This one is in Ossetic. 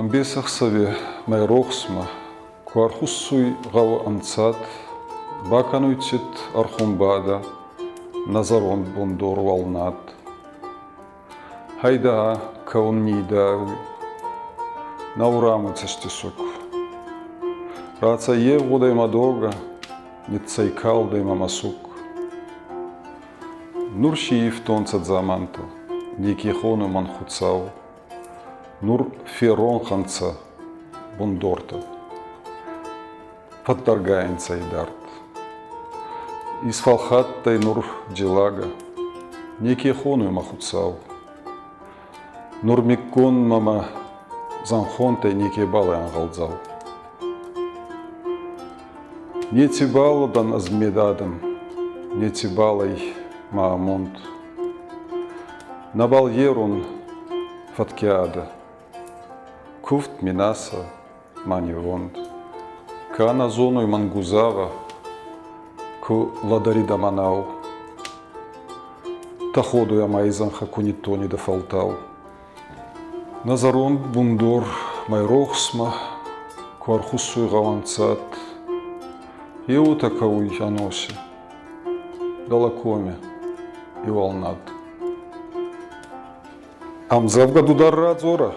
Ӕмбесӕхсӕви мӕйрохсмӕ ку ӕрхуссуй гъӕу ӕнцад, бакӕнуй цит ӕрхунбадӕ нӕ зӕронд бундор уӕлнад. Гьӕйдӕ, кӕун нийдӕуй, нӕ урамуй цӕстисуг. Рацӕйевгъудӕй мӕ догӕ, ниццӕйкалдӕй мӕ мӕсуг. Нур си ивтонцӕ дзамантӕ, неке хонуй мӕн Хуцау. Нур феронх ӕнцӕ бундортӕ, фӕттӕргай ӕнцӕ идард. Исфӕлхаттӕй нур Джелагӕ, неке хонуй мӕ Хуцау. Нур миккон мӕмӕ зӕнхонтӕй некебал ӕнгъӕлдзау. Нецибал дӕн ӕз медадӕм, нецибал ӕй мӕ амонд. Нӕбал ерун фӕткиадӕ, кувд минасӕ ма нивонд. Ка нӕ зонуй мӕн гузавӕ, ку лӕдӕридӕ мӕнау. Тӕходуй ӕма и зӕнхӕ ку ниттонидӕ фӕлтау. Нӕ зӕронд бундор мӕйрохсмӕ ку ӕрхуссуй гъӕуӕнцад, еутӕ кӕуй ӕноси, дӕлӕ коми и уӕлнад. Ӕмдзӕвгӕ ду дӕр радзорӕ.